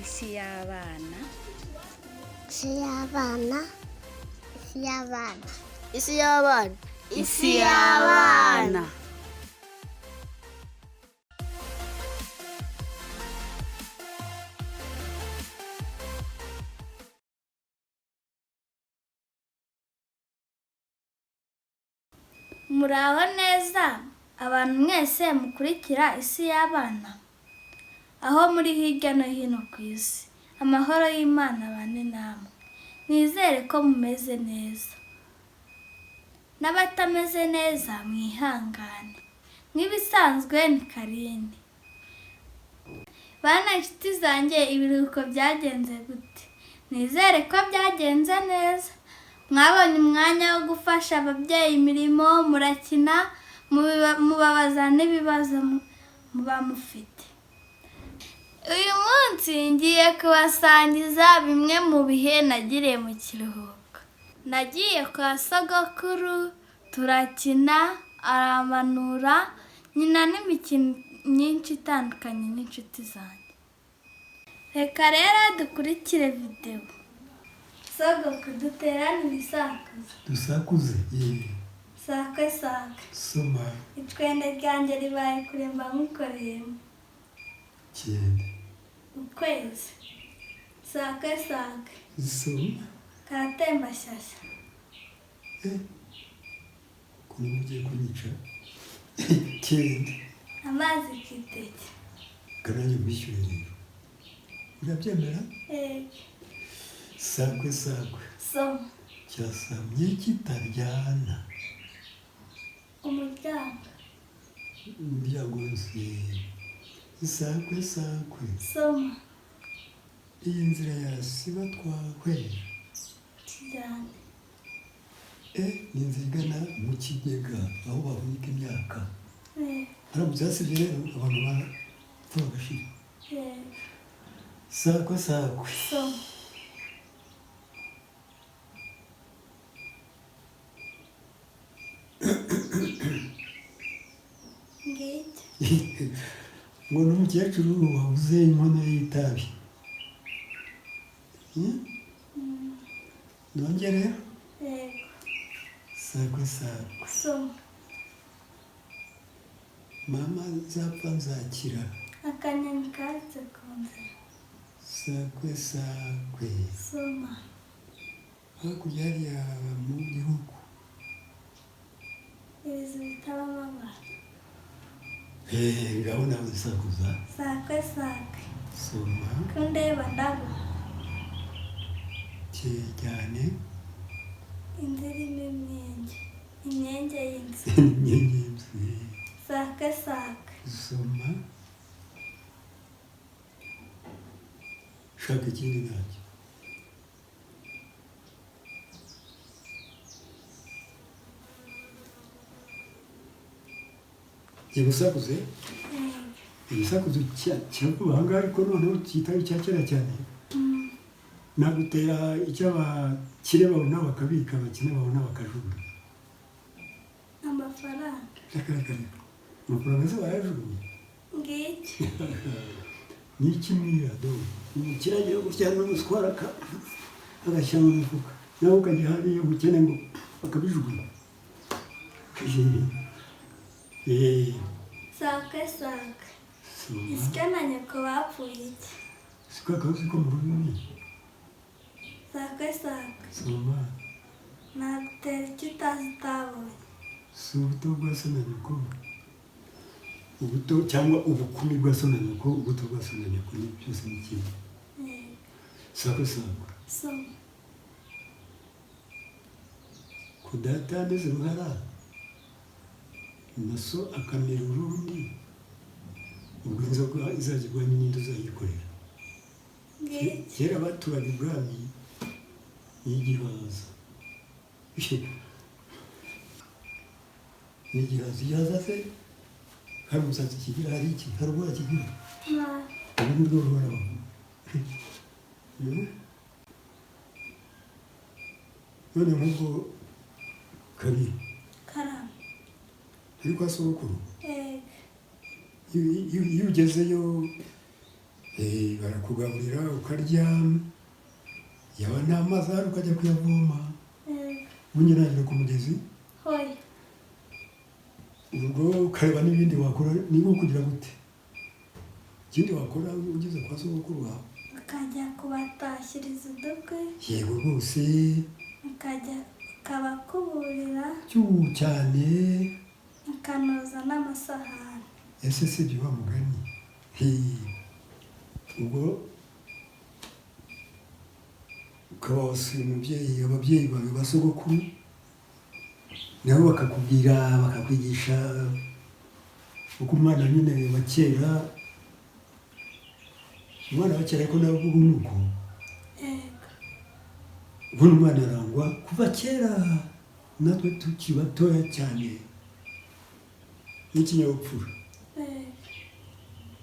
Isi y'abana. Isi y'abana. Isi y'abana. Isi y'abana. Isi y'abana. Muraho neza abantu mwese mukurikira Isi y'Abana, aho muri hirya no hino ku isi. Amahoro y'Imana abane namwe. Nizere ko mumeze neza, n'abatameze neza mwihangane. Nk'ibisanzwe ni Karine. Bana inshuti zanjye, ibiruhuko byagenze gute? Nizere ko byagenze neza. Mwabonye umwanya wo gufasha ababyeyi imirimo, murakina, mubabaza n'ibibazo muba mufite. Uyu munsi ngiye kubasangiza bimwe mu bihe nagiriye mu kiruhuko. Nagiye kwa sogokuru turakina, aramanura, nkina n'imikino myinshi itandukanye n'inshuti zanjye. Reka rero dukurikire videwo. Sogokuru, duterane ibisakuzo. Dusakuze yeee. Sakwe sakwe. Soma. Icwende ryanjye ribaye kure mba nkukoreyemo. Cyenda. Ukwezi. Sakwe sakwe. Soma. Karatemba shyashya. Ukuntu ugiye kunyica. Cyenda. Amazi ku iteke. Kanange wishyure rero. Urabyemera? Yego. Sakwe sakwe. Soma. Cyasamye kitaryana. Umuryango. Umuryango wose. Sakwe sakwe. Soma. Iyi nzira yasiba twahwera. Kijyane. Ni inzira igana mu kigega aho bahunika imyaka. Haramutse hasibye rero abantu barapfa bagashira. Sakwe sakwe. Soma. Ngicyo. Ngo ni umukecuru wabuze inkono y'itabi. Nongere? Yego. Sakwe sakwe. Soma. Mama nzapfa nzakira. Akanyoni karitse ku nzira. Sakwe sakwe. Soma. Hakurya hariya mu gihugu. Ibizu bitabamo abantu. Ngaho nawe usakuza. Sakwe sakwe. Soma. Kundeba ndaguha. Cyane. Inzu irimo imyenge. Imyenge y'inzu. Imyenge y'inzu. Sakwe sakwe. Soma. Shaka ikindi ntacyo. Igisakuzo? Igisakuzo cya vuba aha ngaha, ariko noneho kitari icya kera cyane. Nagutera icyo abakire babona bakabika, abakene babona bakajugunya. Amafaranga. Reka reka reka. Amafaranga se barayajugunya? Ngicyo. Ni iki mwira do? Umukire agira gutya n'umuswara agashyira mu mufuka. Nawe ukajya hariya umukene ngo bakabijugunya. Sakwe sakwe. Isyo na nyoko bapfuye iki? Siko akazi ko mu rurimi. Sakwe sakwe. Soma. Nagutera icyo utazi utabonye. Si ubuto bwa so na nyoko. Ubuto cyangwa ubukumi bwa so na nyoko, ubuto bwa so na nyoko ni byose ni kimwe. Sakwe sakwe. Soma. Kudatandeze uruhara na so akamira urundi, ubwo inzoga izajya ibwami n'indi uzayikorera. Kera baturaga ibwami n'igihaza. N'igihaza, igihaza se hari umusatsi kigira, hari iki, hari ubwoya kigira. Ubu ni bwo ruhara bavuga. None nk'ubwo kabiri. Karame. Ariko kwa sogokuru. Yego. Iyo ugezeyo Barakugaburira ukarya, yaba nta mazi ahari ukajya kuyavoma. Unyuranyura ku mugezi. Hoya. Ubwo ukareba n'ibindi wakora, ni nko kugira gute, ikindi wakora ugeze kwa sogokuru wawe? Ukajya kubatashyiriza udukwi. Yego rwose. Ukajya ukabakuburira. Cyubu cyane. Ukanoza n'amasahani. Ese si ibyo wa mugani? Ubwo ukaba wasuye umubyeyi, ababyeyi bawe ba sogokuru, nabo bakakubwira, bakakwigisha uko umwana nyine wa kera, umwana wa kera, ariko nawe ubu ni uko. Ubundi umwana arangwa kuva kera, natwe tukiri batoya cyane, n'ikinyabupfura.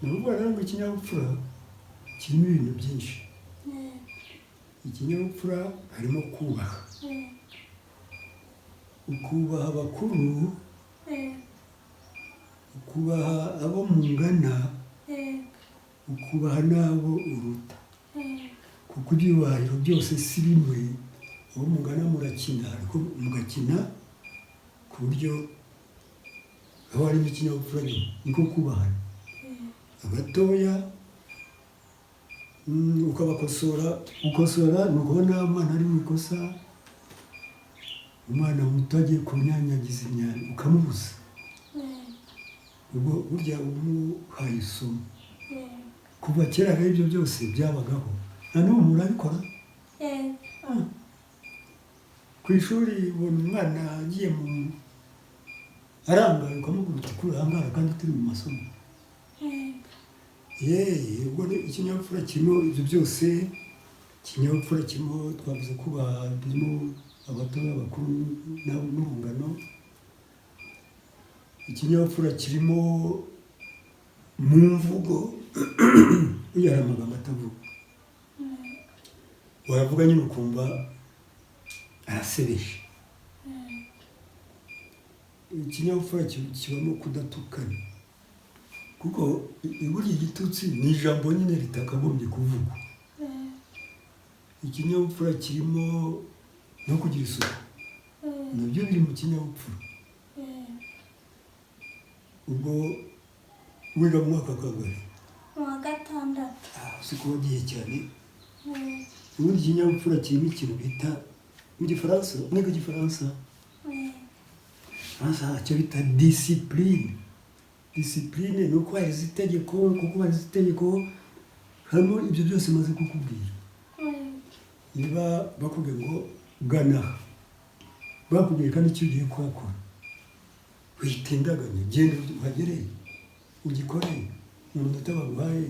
Ni ukuvuga rero ngo ikinyabupfura kirimo ibintu byinshi. Ikinyabupfura harimo kubaha, ukubaha abakuru, ukubaha abo mungana, ukubaha n'abo uruta, kuko ibyubahiro byose si bimwe. Abo mungana murakina, ariko mugakina ku buryo aho harimo ikinyabupfura nyine, niko kubahana. Abatoya ukabakosora. Gukosora ni ukubona umwana ari mu ikosa, umwana muto agiye kunyanyagiza imyanda ukamubuza. Ubwo burya umuhaye isomo. Kuva kera rero ibyo byose byabagaho, na n'ubu murabikora. Ku ishuri ubona umwana agiye mu arangaye, ukamubwira uti: "Kuri urangara kandi turi mu masomo." Yeee, ubwo ni ikinyabupfura kirimo ibyo byose. Ikinyabupfura kirimo, twavuze ko birimo abato n'abakuru n'urungano. Ikinyabupfura kirimo mu mvugo. Burya hari amagambo atavuga, wayavuga nyine ukumva arasebeje. Ikinyabupfura kibamo kudatukana, kuko burya igitutsi ni ijambo nyine ritakagombye kuvugwa. Ikinyabupfura kirimo no kugira isuku, nabyo biri mu kinyabupfura. Ubwo wiga mu mwaka wa kangahe? Mu wa gatandatu. Ah, uzi ko wagiye cyane. Ubundi ikinyabupfura kirimo ikintu bita mu Gifaransa, mwiga Igifaransa? Faransa icyo bita discipline. Discipline ni ukubahiriza itegeko. Kuko kubahiriza itegeko harimo ibyo byose maze kukubwira. Niba bakubwiye ngo gana aha, bakubwiye kandi icyo ugiye kuhakora, witindaganya, genda uhagere ugikore mu minota baguhaye,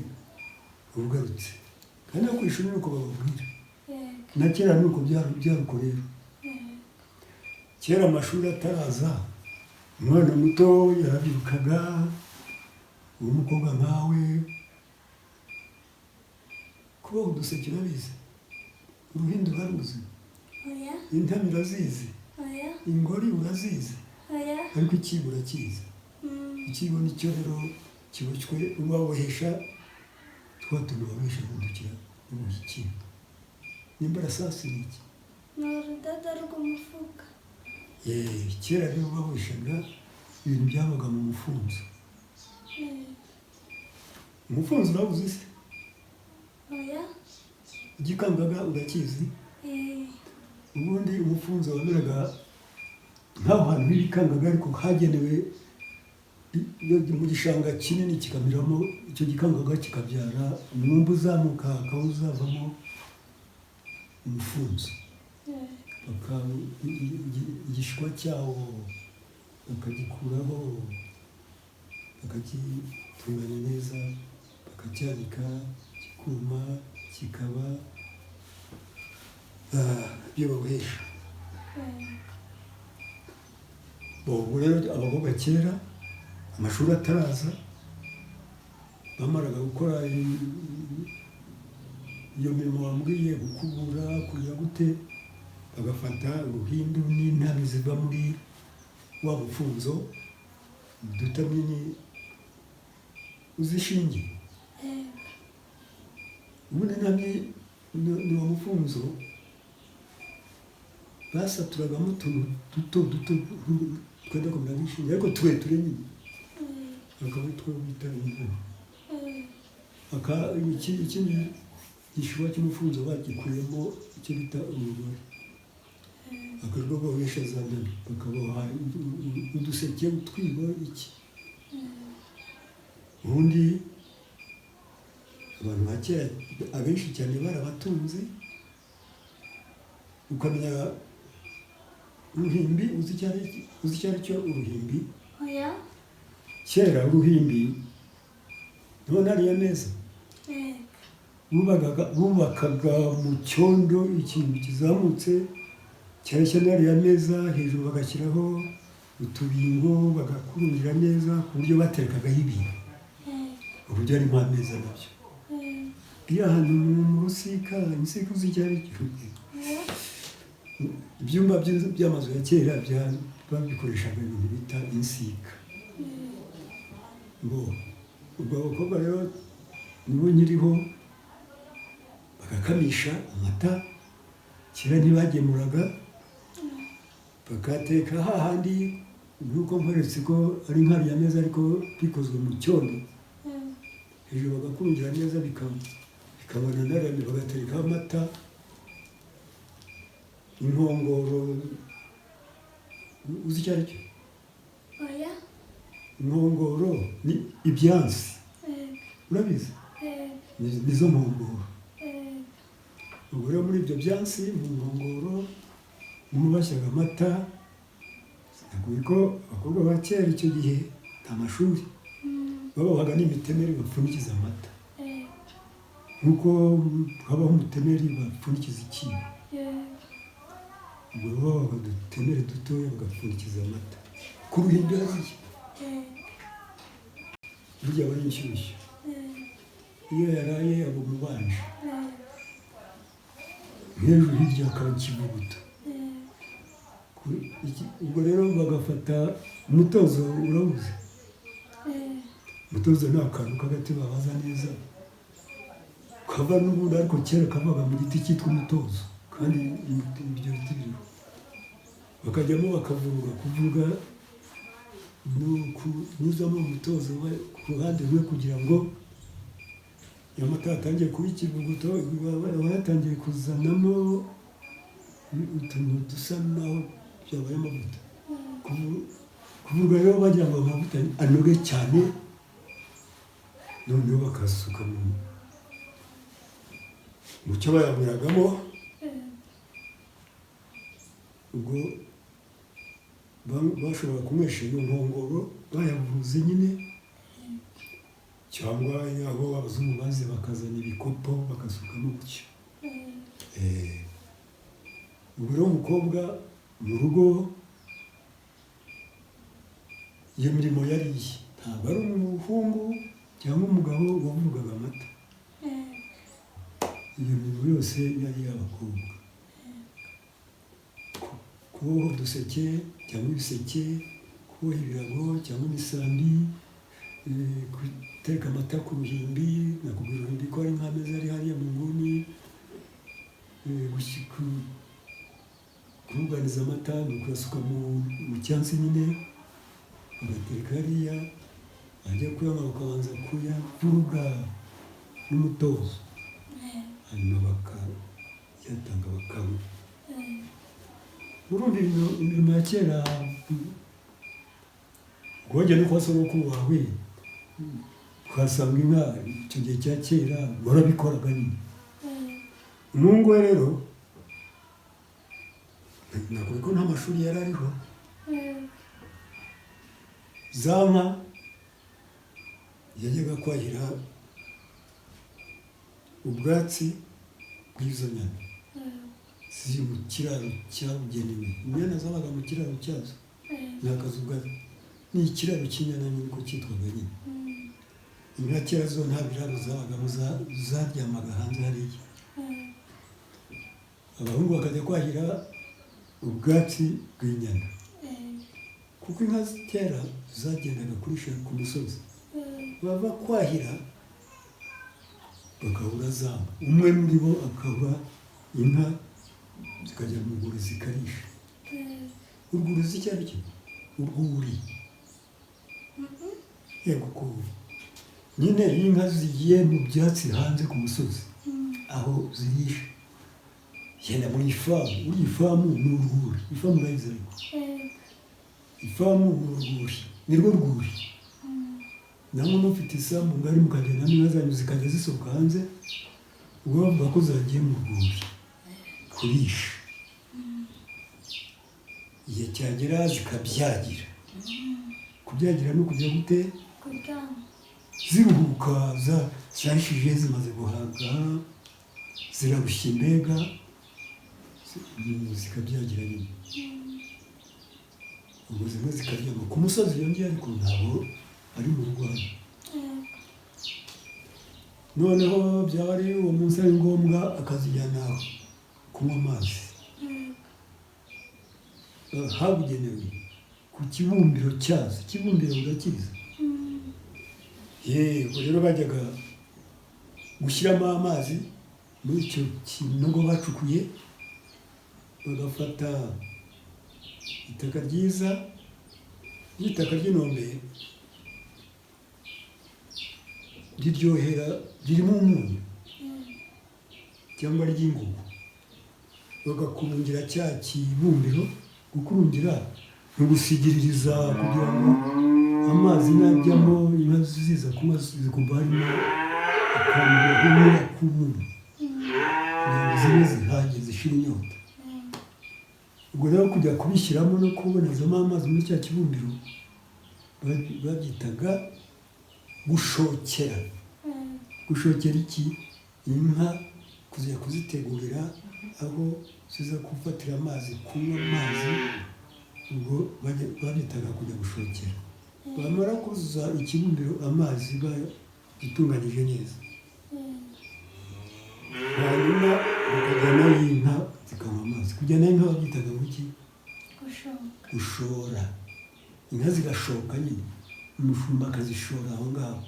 ugarutse. Kandi no ku ishuri ni uko bababwira. Na kera ni uko byari uko rero. Kera amashuri ataraza, umwana muto yarabyirukaga, umukobwa nkawe, kuboha uduseke urabizi, uruhindu uraruzi? Oya. Intami urazizi? Oya. Ingori urazizi? Oya. Ariko ikibo urakizi? Ikibo nicyo rero kiboshywe, babohesha twa tuntu babohesha udukira, uboha ikibo. Nimbarasasi ni iki? Ni urudodo rw'umufuka. Kera rero baboheshaga ibintu byabaga mu mufunzo. Umufunzo urawuzi se? Oya. Igikangaga urakizi? Eh. Ubundi umufunzo waberaga nk'aho hantu h'ibikangaga, ariko hagenewe mu gishanga kinini, kikameramo icyo gikangaga, kikabyara umwumbu uzamuka, ukaba uzavamo umufunzo. Igishishwa cyawo bakagikuraho, bakagitunganya neza, bakacyanika kikuma, kikaba ibyo babohesha. Ubwo rero abakobwa kera amashuri ataraza, bamaraga gukora iyo mirimo wambwiye, gukubura, kugira gute, bagafata uruhindu n'intabi ziva muri wa mufunzo, udutamini. Uzishingiye? Yego. Ubundi nabyo ni uwo mufunzo basaturagamo utuntu duto duto twenda kumera nk'inshinge, ariko tureture nyine, akaba ari two bita intare. Ikindi gishuba cy'umufunzo bagikuyemo icyo bita urugori, akarwo babohesha za ndabyo, bakaboha uduseke, utwibo, iki. Ubundi abantu ba kera abenshi cyane barabatunze. Ukamenya uruhimbi, uzi icyo ari cyo uruhimbi? Oya. Kera uruhimbi nibona ariya meza bubakaga mu cyondo ikintu kizamutse cyareshya n'ariya meza, hejuru bagashyiraho utubingo, bagakururira neza ku buryo baterekagaho ibintu, uburyo ari nk'ameza nabyo. Iyo ahantu mu rusika, insika, uzi icyo ari cyo? Ibyumba by'amazu ya kera babikoreshaga ibintu bita insika. Ngo ubwo abakobwa rero nibo nyiriho, bagakamisha amata. Kera ntibagemuraga, bakateka hahandi nk'uko nkweretse ko ari nk'ariya meza ariko bikozwe mu cyondo, hejuru bagakurungira neza bikabona n'arame, bagaterekaho amata, inkongoro. Uzi icyo ari cyo? Oya. Inkongoro ni ibyansi, urabizi? Nizo nkongoro. Ubwo rero muri ibyo byansi, mu nkongoro niho bashyiraga amata. Sinakubwiye ko abakobwa ba kera icyo gihe nta mashuri, babohaga n'imitemeri bapfundikiza amata, nk'uko habaho umutemeri bapfundikiza ikibo. Ubwo babohaga udutemeri dutoya bagapfundikiza amata ku ruhimbi hariya. Burya aba ari inshyushyu, iyo yaraye aba umubanje, nk'ejo hirya hakaba ikivuguto. Ubwo rero bagafata umutozo, urawuzi? Umutozo ni akantu k'agati babaza neza, kava n'ubundi ariko kera kavaga mu giti cyitwa umutozo, kandi ibyo biti biriho. Bakajyamo bakavuruga. Kuvuga ni ukunyuzamo umutozo ku ruhande rumwe, kugira ngo iyo amata yatangiye kuba ikivuguto, aba yatangiye kuzanamo utuntu dusa naho byabaye amavuta. Kuvuga rero bagira ngo amavuta anoge cyane, noneho bakasuka mu cyo bayanyweragamo. Ubwo bashobora kunywesha iyo nkongoro bayavuze nyine, cyangwa aho abazungu baze bakazana ibikopo bagasukamo gutyo. Ubwo rero umukobwa mu rugo iyo mirimo yari iye, ntabwo ari umuhungu cyangwa umugabo wavugaga amata, iyo mirimo yose yari iy'abakobwa. Kuboha uduseke cyangwa ibiseke, kuboha ibirago cyangwa imisambi, guteka amata ku ruhimbi, nakubwira uruhimbi ko ari nk'ameza ari hariya mu nguni, kubuganiza amata ni ukuyasuka mu cyansi nyine, bagatereka hariya, bajya kuyanywa bakabanza kuyavuruga n'umutozo, hanyuma bakayatanga bakanywa. Urumva imirimo ya kera, wajya no kwa sogokuru wawe ukahasanga inka, icyo gihe cya kera warabikoraga nyine. Umuhungu we rero, nakubwiye ko nta mashuri yari ariho, za nka yajyaga kwahira ubwatsi bw'izo nyana ziri mu kiraro cyabugenewe. Inyana zabaga mu kiraro cyazo, ni akazu ni ikiraro cy'inyana nyine uko cyitwaga nyine. Inka kera zo nta biraro zabagamo, zaryamaga hanze hariya. Abahungu bakajya kwahira ubwatsi bw'inyana, kuko inka kera zagendaga kurisha ku musozi, bava kwahira Bakahura za nka, umwe muri bo akaba inka zikajya mu rwuri zikarisha. Urwuri uzi icyo ari cyo? Urwuri, yego, ko nyine iyo inka zigiye mu byatsi hanze ku musozi aho zirisha, yenda mu ifamu, uriya ifamu ni urwuri. Ifamu urayizi ariko? Ifamu ni urwuri, ni rwo rwuri. Namwe mufite isambu ngari, mukagenda n'inka zanyu zikajya zisohoka hanze, ubwo bavuga ko zagiye mu rwuri kurisha. Igihe cyagera zikabyagira. Kubyagira ni ukujya gute? Kuryama. Ziruhuka, zarishije, zimaze guhaga, zirarushya imbega, zikabyagira nyine. Ubwo zimwe zikaryama ku musozi yongeye, ariko ntabwo ari mu rugo hano. Noneho byaba ari uwo munsi ari ngombwa, akazijyana kunywa amazi habugenewe ku kibumbiro cyazo. Ikibumbiro urakizi? Yego. Rero bajyaga gushyiramo amazi muri icyo kinogo bacukuye, bagafata itaka ryiza ry'itaka ry'inombe riryohera, ririmo umunyu, cyangwa ry'ingugu, bagakurungira cya kibumbiro. Gukurungira ni ugusigiririza kugira ngo amazi najyamo, inka ziza kunywa zikumva harimo akantu gahumura k'umunyu, kugira ngo zibe zihage, zishire inyota. Ubwo rero kujya kubishyiramo no kubonezamo amazi muri cya kibumbiro babyitaga gushokera. Gushokera iki? Inka, kujya kuzitegurira aho ziza gufatira amazi, kunywa amazi. Ubwo babyitaga kujya gushokera. Bamara kuzuza ikibumbiro amazi bagitunganyije neza, hanyuma bakajyanayo inka zikanywa amazi. Kujyanayo inka babyitaga ngo iki? Gushoka. Gushora. Inka zigashoka nyine, umushumba akazishora aho ngaho.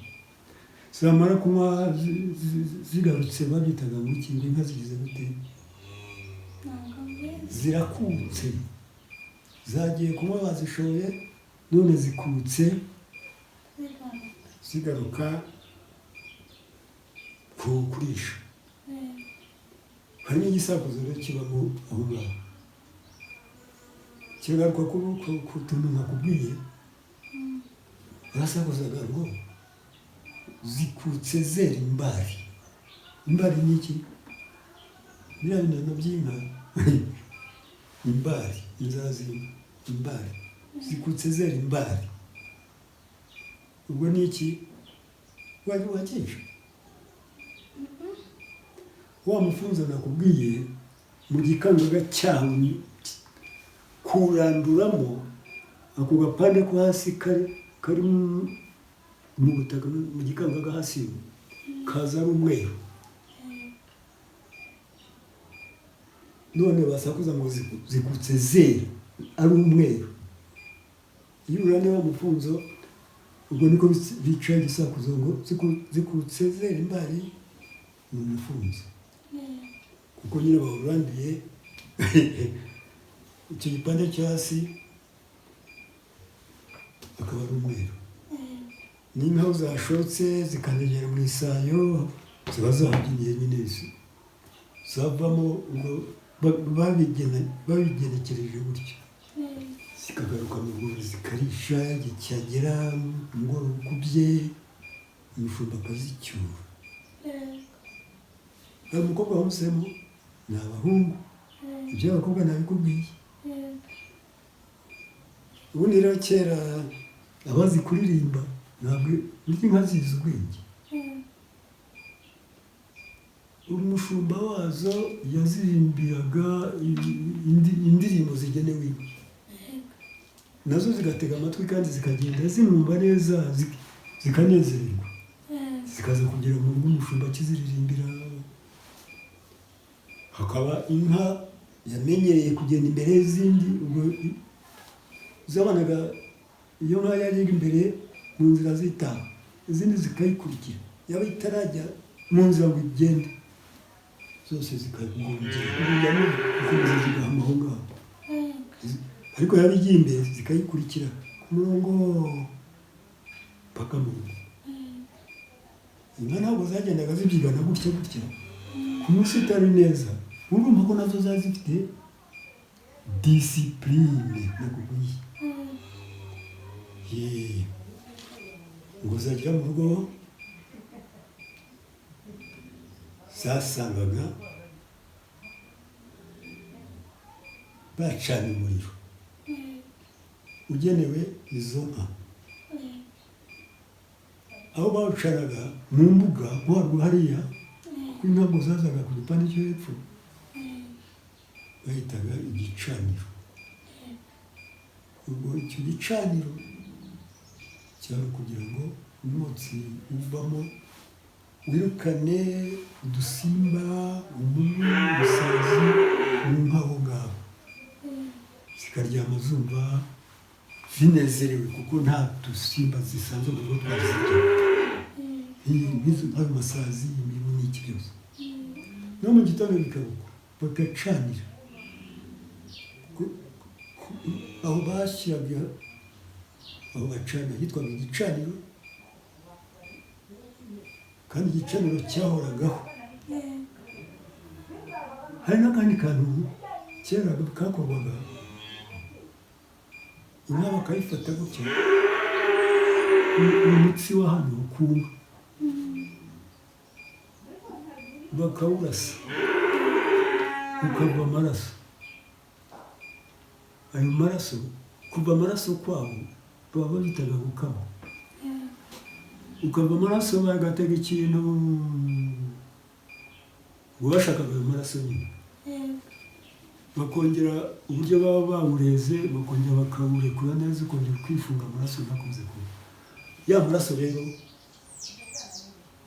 Zamara kunywa zigarutse, babyitaga ngo iki? Ngo inka zigize gute? Ntabwo mbizi. Zirakutse. Zagiye kunywa, bazishoye, none zikutse. Zigaruka. Zigaruka kurisha. Harimo igisakuzo rero kibamo aho ngaho, kigaruka ku tuntu nakubwiye. Barasakuzaga ngo zikutse zera imbari. Imbari ni iki? Biriya bintu by'inka, imbari, inzara z'inka, imbari. Zikutse zera imbari, ubwo ni iki? Wakisha wa mufunzo nakubwiye mu gikangaga cyawo, kuranduramo ako gapande ko hasi kari mu butaka, mu gikangaga hasi, kaza ari umweru. None basakuza ngo zikutse zera ari umweru. Iyo urande wa mufunzo, ubwo niko bica igisakuzo ngo zikutse zera imbari ni umufunzo, kuko nyine bawuranduye icyo gipande cyo hasi, akaba ari umweru. N'inka zashotse zikanegera mu isayo, ziba zahabyiniye nyine, zavamo. Ubwo babigenekereje gutyo, zikagaruka mu rwuri zikarisha. Igihe cyagera umugoroba ukubye, umushumba akazicyura. Hari umukobwa wamusemo, ni abahungu. Iby'abakobwa nabikubwiye. Ubundi rero kera abazi kuririmba, ntabwo burya inka zizi ubwenge, umushumba wazo yazirimbiraga indirimbo zigenewe inka, nazo zigatega amatwi kandi zikagenda zimwumva neza, zikanezererwa, zikaza kugera mu rugo umushumba akiziririmbira. Hakaba inka yamenyereye kugenda imbere y'izindi. Ubwo zabonaga iyo nka yari iri imbere mu nzira zitaha, izindi zikayikurikira, yaba itarajya Mu nzira ngo igende, zose zikagongera gukomeza zigahama aho ngaho. Ariko yaba igiye imbere, zikayikurikira ku murongo mpaka mu rugo. Inka ntabwo zagendaga zibyigana gutya gutya ku munsi utari neza. Urumva ko nazo zari zifite discipline nakubwiye. Ye, ngo zagera mu rugo, zasangaga bacanye umuriro ugenewe izo nka. Aho bawucanaga mu mbuga nko haruguru hariya, kuko inka ngo zazaga ku gipande cyo hepfo, bahitaga igicaniro. Ubwo icyo gicaniro cyari kugira ngo umwotsi uvamo wirukane udusimba, umubu, ubusazi mu nka aho ngaho, zikaryama zumva zinezerewe, kuko nta dusimba zisanzwe mu rugo twazirya, nk'ayo masazi, imibu n'iki byose. No mu gitondo bikaba uko, bagacanira aho bashyiraga, aho bacana hitwaga igicaniro, kandi igicaniro cyahoragaho. Hari n'akandi kantu kera kakorwaga, inka bakayifata gutya, umutsi wa hano ku nka bakawurasa ukava amaraso. Ayo maraso, kuva amaraso kwabo baba babitaga gukama, ukava amaraso bagatega ikintu, ngo bashakaga ayo maraso nyine, bakongera uburyo baba bawureze, bakongera bakawurekura neza, ukongera kwifunga, amaraso ntakomeze kuva. Ya maraso rero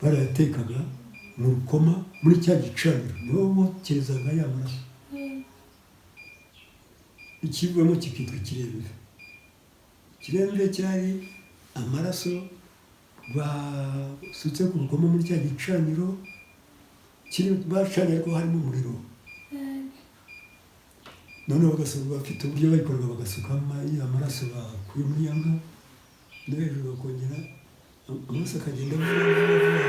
barayatekaga mu rukoma muri cya gicaniro, niho bokerezaga ya maraso, ikivamo kikitwa ikiremve. Ikiremve cyari amaraso basutse ku rukoma muri cya gicaniro kiri bacanye, ariko harimo umuriro. Noneho bafite uburyo babikoraga, bagasuka amaraso bakuye muri ya nka no hejuru, bakongera amaraso akagenda vuba vuba vuba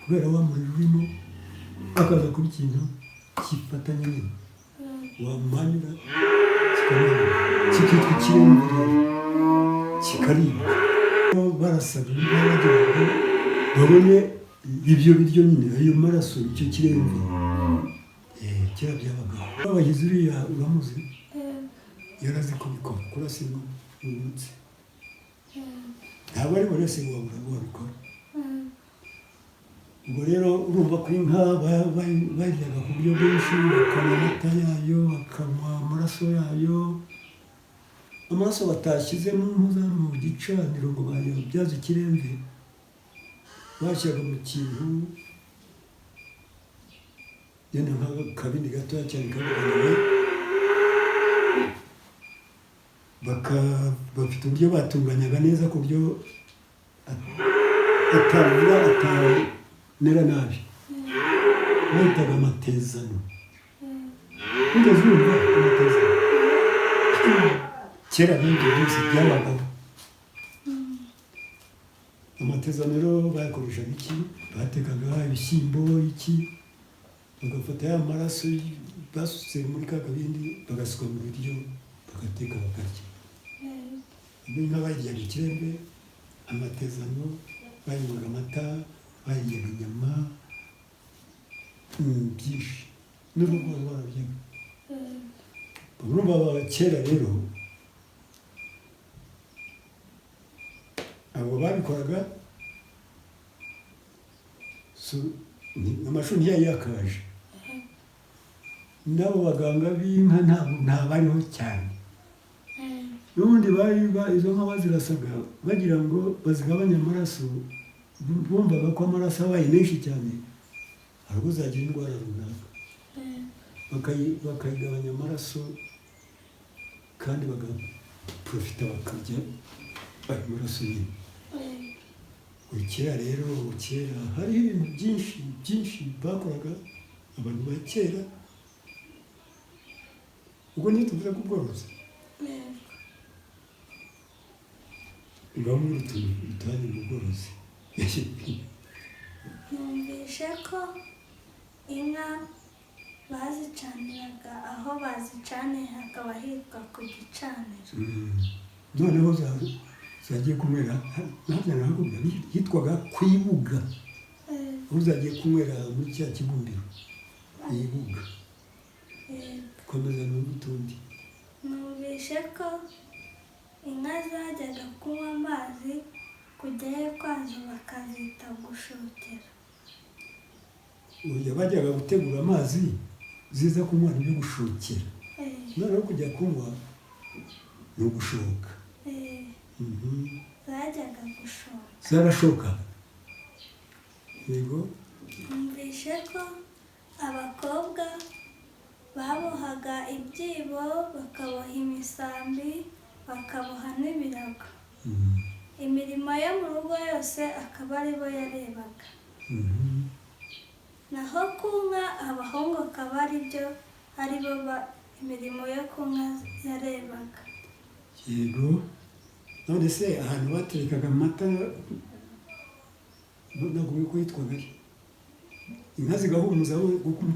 kubera wa muriro urimo, akaza kuba ikintu kifatanye nyine, wamanyura kikamanyura, kikitwa ikiremve rero, kikaribwa. Barasaga inka bagira ngo babone ibyo biryo nyine, ayo maraso, icyo kiremve. Kera byabagaho. Babahizi uriya uramuzi, yarazi kubikora, kurasa inka uyu munsi ntabwo ari buri wese wabura wabikora. Ubwo rero urumva ko inka bayiryaga ku buryo bwinshi, bakanywa amata yayo, bakanywa amaraso yayo. Amaraso batashyizemo impuza mu gicaniro ngo bayabyaze ikiremve, bashyiraga mu kintu yenda nk'akabindi gatoya cyane kabugenewe, bafite uburyo batunganyaga neza ku buryo atavura atamera nabi, bahitaga amatezano. Wigeze wumva amatezano? Kera n'ibyo byose byabagaho. Amatezano rero bayakoreshaga iki? Batekaga ibishyimbo iki, bagafata ya maraso basutse muri ka kabindi, bagasuka mu biryo, bagateka bakarya. Inka bayiryaga ikiremve, amatezano, bayinywaga amata, bayiryaga inyama, byinshi, n'urugo bararyaga. Urumva kera rero abo babikoraga, amashu ntiyari yakaje, n'abo baganga b'inka ntabariho cyane. N'ubundi izo nka bazirasaga bagira ngo bazigabanye amaraso, bumvaga ko amaraso abaye menshi cyane hari ubwo zagira indwara runaka, bakayigabanya amaraso kandi bagaprofita bakarya ayo maraso nyine. Kera rero, kera hariho ibintu byinshi byinshi bakoraga abantu ba kera. Ubwo ntituvuze ku bworozi? Yego. Bamwe utuntu dutanye mu bworozi. Numvishe ko inka bazicaniraga, aho bazicaniye hakaba hitwa ku gicaniro. Noneho zagiye kunywera hakurya na hakurya hitwaga kwibuga. Aho zagiye kunywera muri cya kibumbiro, ibuga. Yego. Komeza n'utundi. Numvishe ko inka zajyaga kunywa amazi, kujyayo kwazo bakazita gushokera. Oya, bajyaga gutegura amazi ziza kunywa, nibyo gushokera. Noneho kujya kunywa ni ugushoka. Zajyaga gushoka. Zarashoka, yego. Numvishe ko abakobwa babohaga ibyibo, bakaboha imisambi, bakaboha n'ibirago. Imirimo yo mu rugo yose akaba ari bo yarebaga. Naho ku nka, abahungu akaba ari byo ari bo imirimo yo ku nka yarebaga. Yego. None se ahantu baterekaga amata, ntabwo ko yitwaga he? Inka zigahumuza,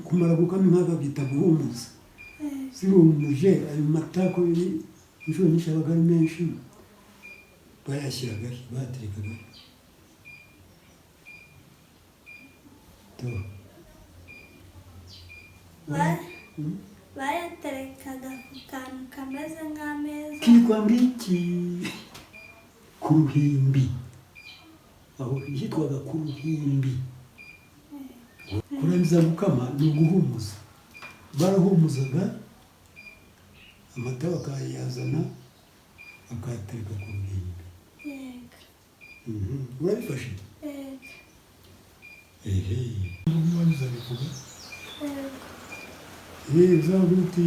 kumara gukama inka babyita guhumuza. Zihumuje ayo mata, ko inshuro nyinshi abaga ari menshi, bayashyiraga he? Bayaterekaga he? To. Bayaterekaga ku kantu kameze nk'ameza. Kitwa ngiki? Ku ruhimbi. Aho hitwaga ku ruhimbi. Kurangiza gukama ni uguhumuza. Barahumuzaga amata, bakayazana, bakayatereka ku ruhimbi. Yego. Urabifashe? Yego. Ehe, uzabivuga. Yego. Uzavuga uti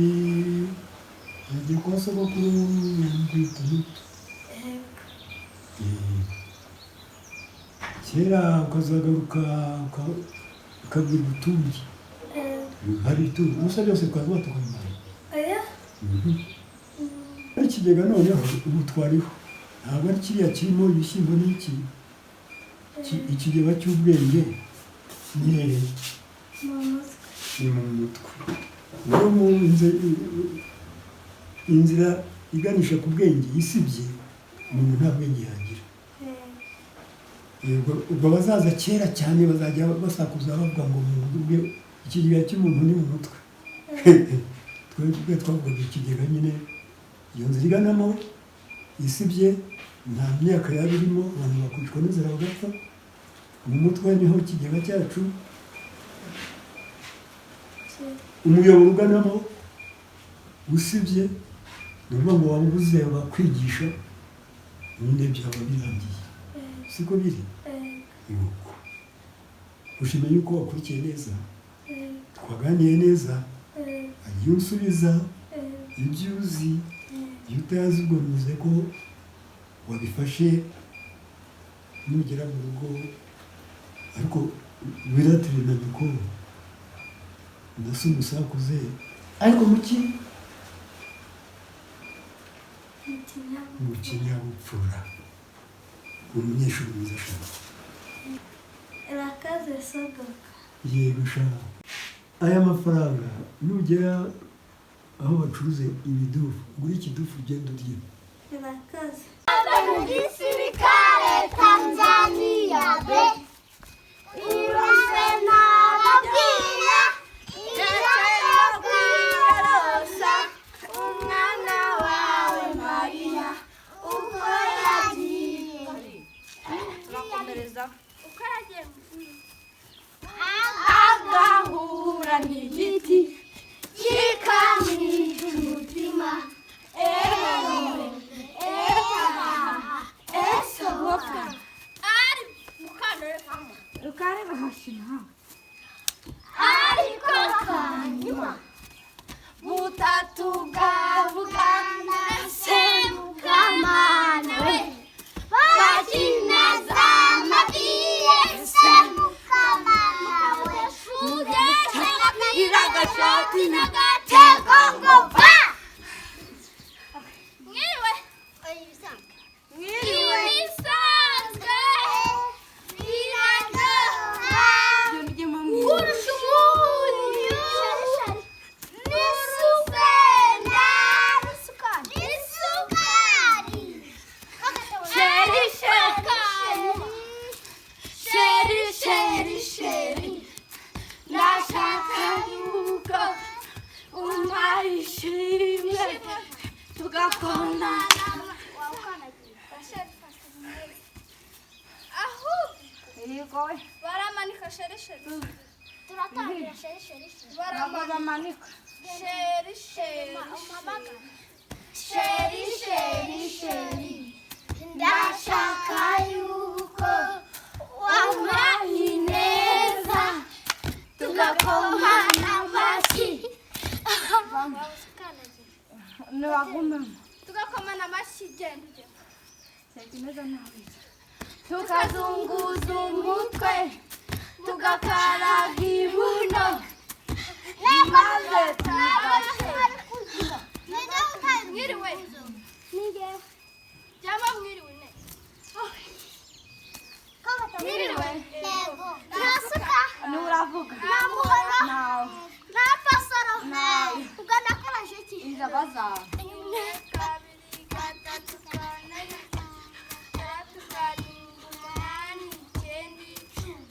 yagiye kwa sogokuru, yambwiye utu n'utu. Yego. Kera ukazagaruka ukabwira utundi. Yego. Hari utundi ubusa byose twavuga tukabimara. Oya. Ikigega noneho ubu twariho, ntabwo ari kiriya kirimo ibishyimbo n'iki. Ikigega cy'ubwenge ni hehe? Mu mutwe. Ni mu mutwe. Niyo mu inzira iganisha ku bwenge isibye, umuntu nta bwenge yagira. Yego. Yego, ubwo abazaza kera cyane bazajya basakuza bavuga ngo mu bwe ikigega cy'umuntu ni mu mutwe. Twebwe twavugaga ikigega nyine, iyo nzira iganamo isibye, nta myaka yaba irimo, abantu bakwicwa n'inzara bagapfa. Mu mutwe niho ikigega cyacu. Umuyoboro uganamo usibye, ni ukuvuga ngo waba ubuze bakwigisha nyine, byaba birangiye. Siko biri? Yego. Nuko ushimye yuko wakurikiye neza. Yego. Twaganiye neza. Yego. Agiye unsubiza Yego. ibyo uzi. Iyo utazi, ubwo bivuze ko wabifashe. Nugera mu rugo ariko wiratire na nyoko na so umusakuze, ariko muki Mu kinyabupfura. Mu kinyabupfura. Uri umunyeshuri mwiza sha. Urakoze, sogoka. Yego sha. Aya mafaranga, nugera aho bacuruza ibidufu, ugure ikidufu ugenda urye. Urakoze. Gisirikare Tanzania be irose nababwira irose umwana wawe Mariya uko yagiye. Turakomereza. Uko yagiye. Agahura n'igiti kikamwica umutima. Ewe, ewa, ewa. Agashati n'agatego ngo pa. Mwiriwe. Mwiriwe. Ibisanzwe biraryoha Kurusha umunyu n'isukari. N'isukari. Chéri, chéri, chéri, chéri, ndashaka yuko umpa ishimwe tugakundana. Ahubwo baramanika chéri chéri. Turatangira chéri chéri chéri. Baramanika. Chéri chéri. Chéri chéri chéri. Ndashaka yuko wampa ineza tugakomana amashyi. Tugakomana amashyi genda ugenda. Tukazunguza umutwe tugakaraga ibuno maze Mwiriwe. Jama mwiriwe ne. Mwiriwe. Nasuka. Nuravuga Namuhoro. nawe Napasoro. Ugana koresha iki? injaba zawe. Rimwe, kabiri, gatatu, kane, gatanu, gatandatu, karindwi, umunani, icyenda, icumi.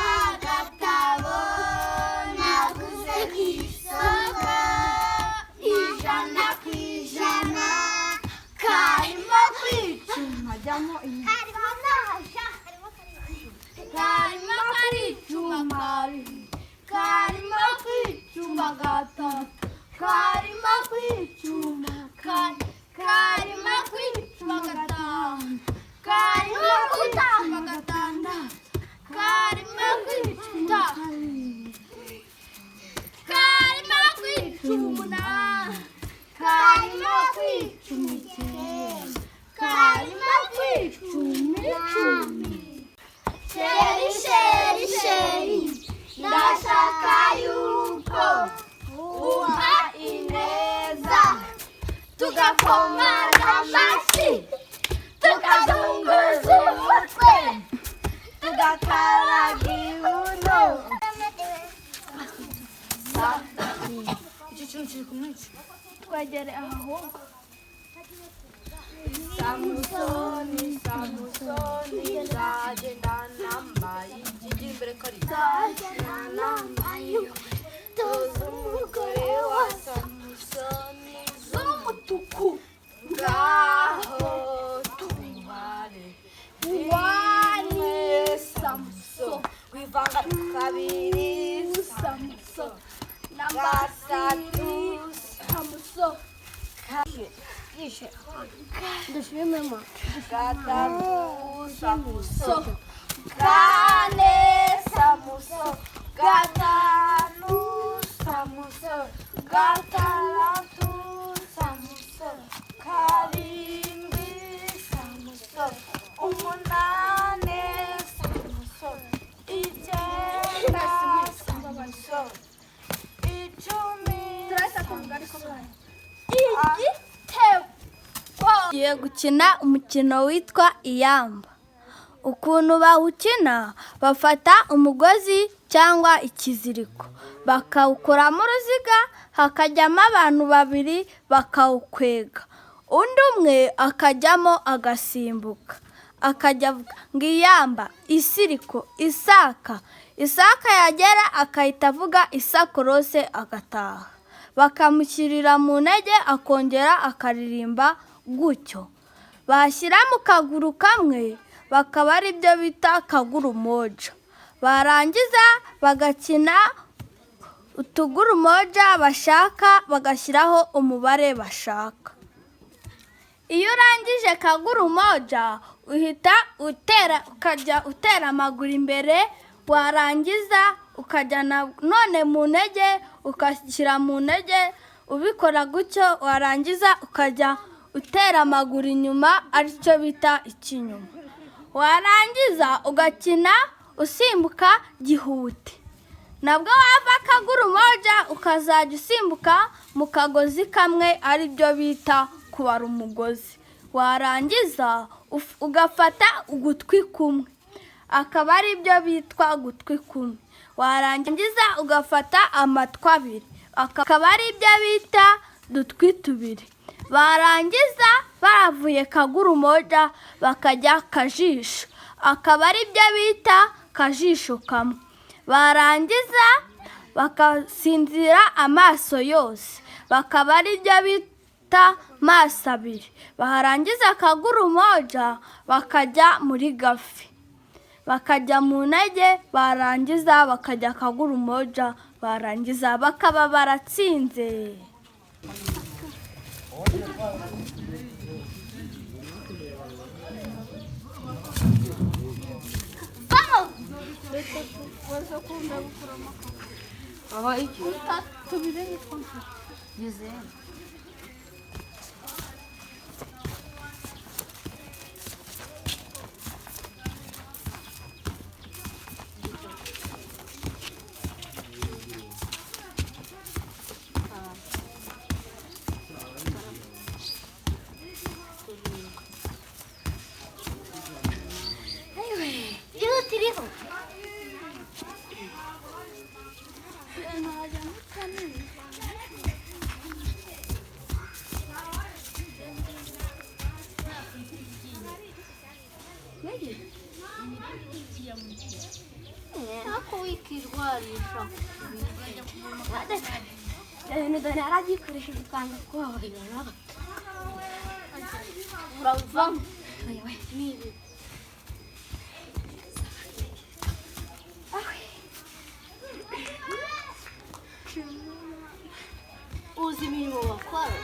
Kagatabo naguze ku isoko 100% karimo kwicuma. Hajyamo inyuma. Harimo n'ahaja. Karimo kwicuma kabiri, karimo kwicuma gatatu, karimo kwicuma kane, karimo kwicuma gatanu, karimo kwicuma gatandatu, karimo kwicuma karindwi, Karimo kwicuma umunani. karimo kwicuma icyenda, karimo kwicuma icumi. Chéri chéri chéri ndashaka yuko umpa ineza tugakomana amashyi tukazunguza umutwe Tugakaraga ibuno. Twegere ahubwo. Samusoni, Samusoni, nzagenda nambaye ikigira imbere kari. Tuzi umugore wa Samusoni Z'umutuku. ngaho tubare. Rimwe Samuso, wivanga kabiri Samuso, gatatu Samuso. Gatatu Samuso, kane Samuso, gatanu Samuso, gatandatu Samuso, karindwi Samuso, umunani Samuso, icyenda Samuso, icumi Igitego. Tugiye gukina umukino witwa iyamba. Ukuntu bawukina bafata umugozi cyangwa ikiziriko bakawukoramo uruziga hakajyamo abantu babiri bakawukwega undi umwe akajyamo agasimbuka akajya avuga ngo iyamba isiriko isaka isaka yagera akahita avuga isakorose agataha bakamushyirira mu ntege akongera akaririmba gutyo bashyira mu kaguru kamwe bakaba ari byo bita kagurumoja barangiza bagakina utugurumoja bashaka bagashyiraho umubare bashaka. Iyo urangije kagurumoja uhita utera ukajya utera amaguru imbere warangiza ukajya none mu ntege ugashyira mu ntege ubikora gutyo warangiza ukajya utera amaguru inyuma aricyo bita ikinyuma. Warangiza ugakina usimbuka gihute. Nabwo wava akaguru moja ukazajya usimbuka mu kagozi kamwe, aribyo bita kubara umugozi. Warangiza ugafata ugutwi kumwe, akaba aribyo bitwa gutwi kumwe. Warangiza ugafata amatwi abiri, akaba aribyo bita dutwi tubiri. Barangiza baravuye kaguru moja bakajya kajisho, akaba aribyo bita kajisho kamwe. Barangiza bakasinzira amaso yose, bakaba aribyo bita maso abiri. Barangiza akaguru moja bakajya muri gafi, bakajya mu ntege. Barangiza bakajya akaguru moja, barangiza bakaba baratsinze. Uzi imirimo bakora,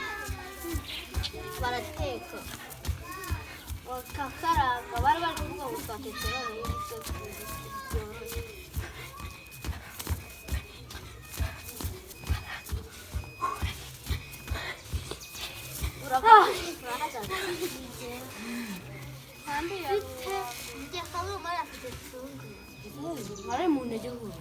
barateka, bakakaranga. Bari bari kuvuga ngo twatetse none ibyo byoroshye. Ari mu ntege nkuru.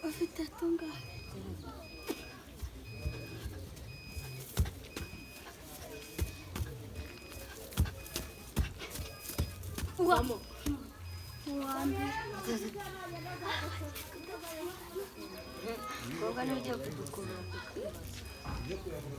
Ufite tungahe? Mukobwa niwe ugiye kudukurura tukibaza.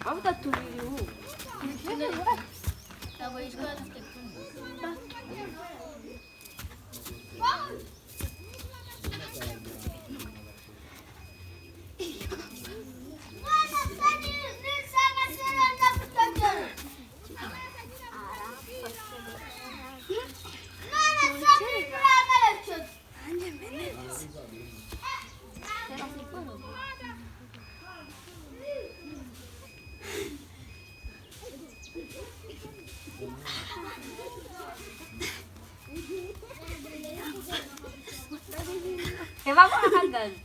Amavuta tubiri ubu. Ntabwo yishwe afite kumwe. Reba ko ahagaze.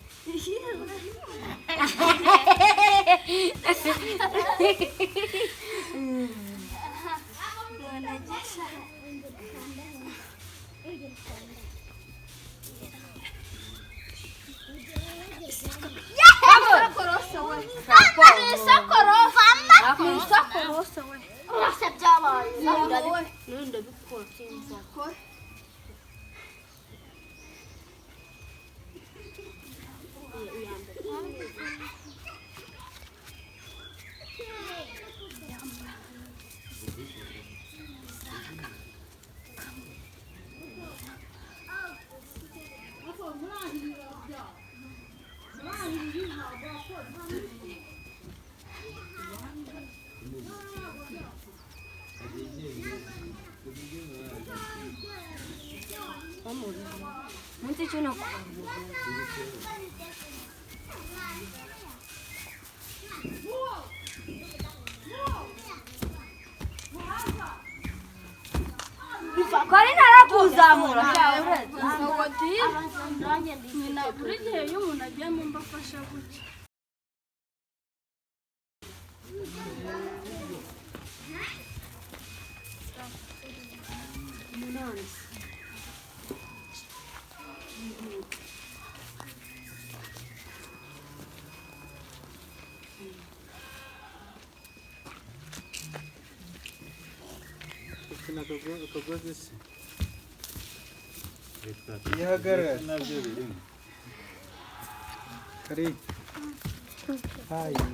Munsi cy'uno Kwari narakuzamura Nyina buri gihe iyo umuntu agiye mu mba afasha gutya. Akagozi se ihagarara nabyo birimo kari hayi.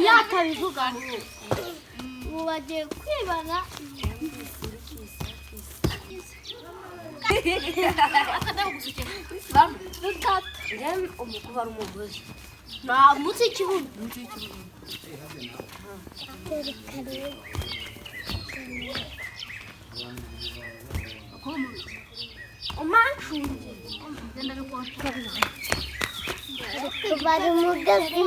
Yatabivuga ubu bagiye kwibana. Munsi y'ikibuno. Kubara umugozi.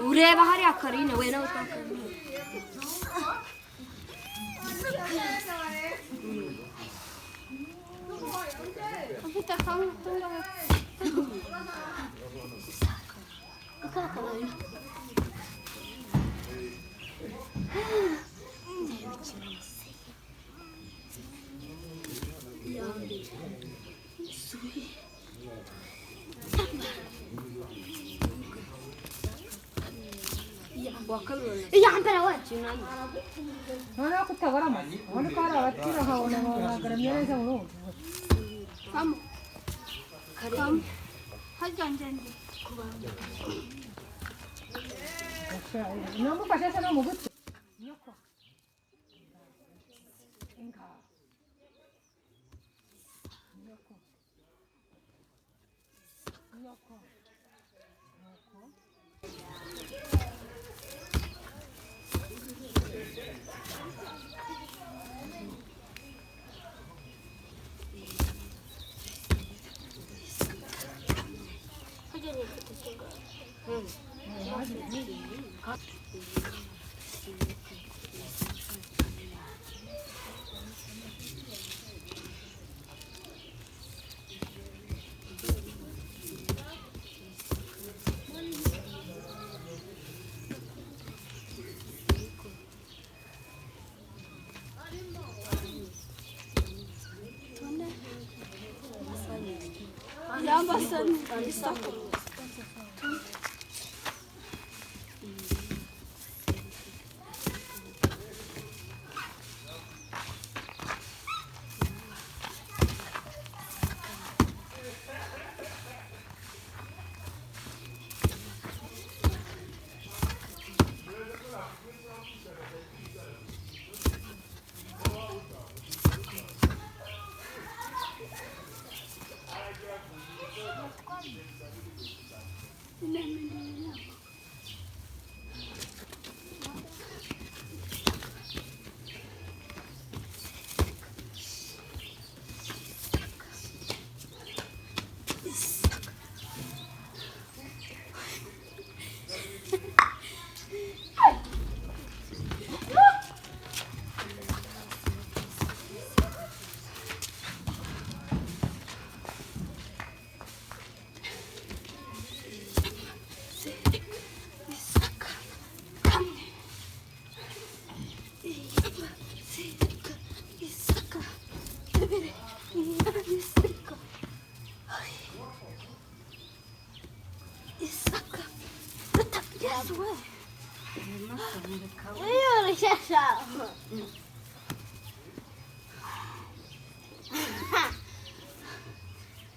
Ureba hariya Karine we nawe utakarine. Noneho kutabara amazi ubona ko hari abatira nkabona bagaramye neza mu rugo. Namufashe se no mu gutwi. Nyoko. Inka. Nyoko. Nyoko. Nyoko.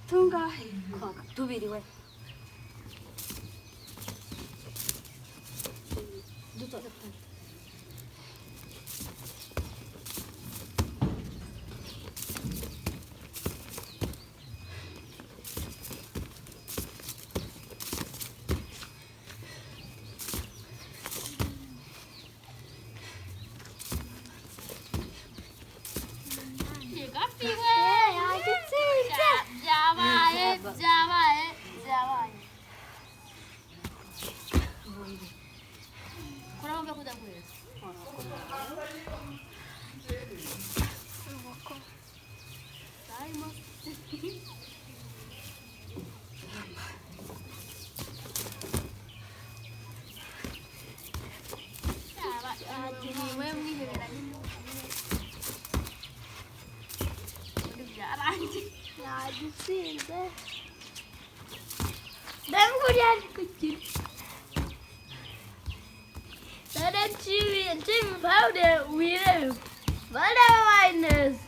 Tungahe tubiri we duto. we yagitsinze. Byabaye byabaye byabaye. Kuramo byo kudaguheza. Yagitsinze. Ndabwo ari gukina. Dore nshimi pawude wireba. Barabaye neza.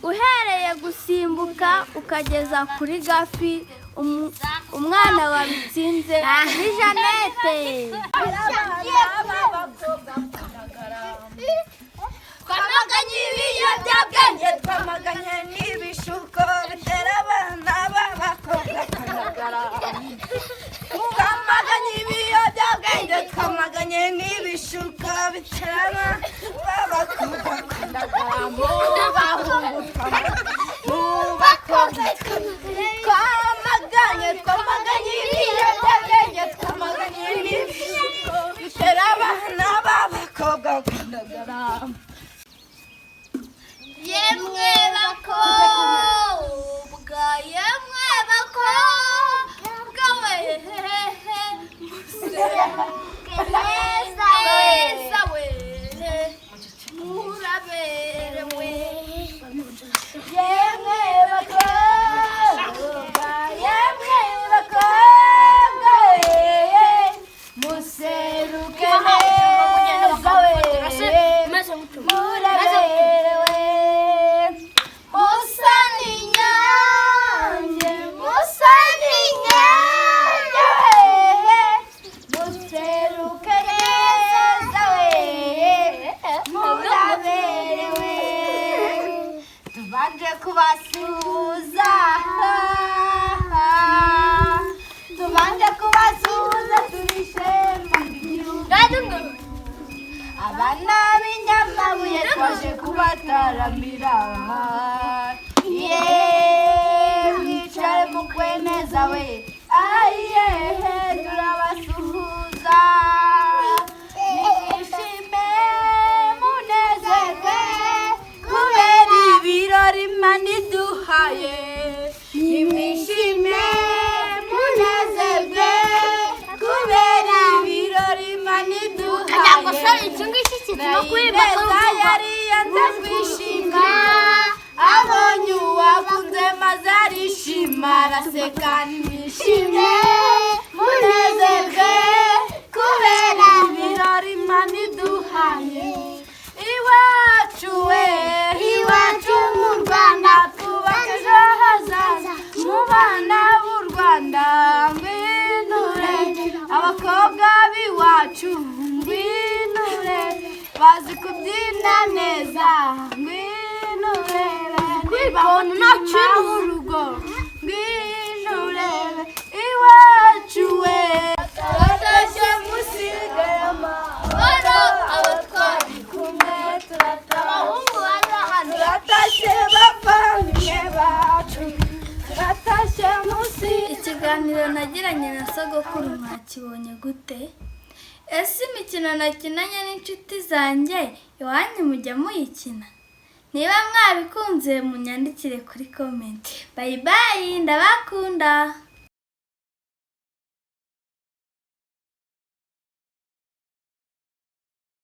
Uhereye gusimbuka ukageza kuri gafi, umwana wabitsinze ni Jeannette. Twamaganye ibiyobyabwenge, twamaganye n'ibishuko bitera abana b'abakobwa kugaragara. Twamaganye ibiyobyabwenge, twamaganye n'ibishuko bitera abana b'abakobwa kugaragara. Mu bahungu, mu bakobwa, twamaganye, twamaganye ibiyobyabwenge, twamaganye n'ibishuko bitera abana b'abakobwa kugaragara. Yemwe bakobwa, yemwe bakobwa wehehe, neza neza we, muraberewe. Yemwe bakobwa, yemwe bakobwa we, museruke neza we, muraberewe. Musa n'inyange, musa n'inyange we, museruke neza we, muraberewe. Tubanje kubasuhuza, tubanje kubasuhuza, turishema ry'igihugu. Abana b'inyamabuye twaje kubataramira. Ye mwicare mukwe neza we, ayehe turabasuhuza. Mwishime munezerwe kubera ibirori Imana iduhaye. Nimwishime munezerwe kubera ibirori Imana iduhaye. Nayineza yari yanze kwishima, abonye uwakunze maze arishima, araseka. Nimwishime munezerwe kubera ibirori Imana iduhaye. Iwacu we, iwacu mu Rwanda, twubake ejo hazaza mu bana b'u Rwanda. Ngwinure abakobwa b'iwacu, ngwinure bazi kubyina neza, ngwinure mutima w'urugo, ngwinure iwacu we. Turatashye musigaye amahoro, abatwari kumwe turataha. Turatashye bavandimwe bacu, turatashye musigaye. Ikiganiro nagiranye na sogokuru mwakibonye gute? Ese imikino nakinanye n'inshuti zanjye iwanyu mujya muyikina? Niba mwabikunze munyandikire kuri comment. Bye bye, ndabakunda.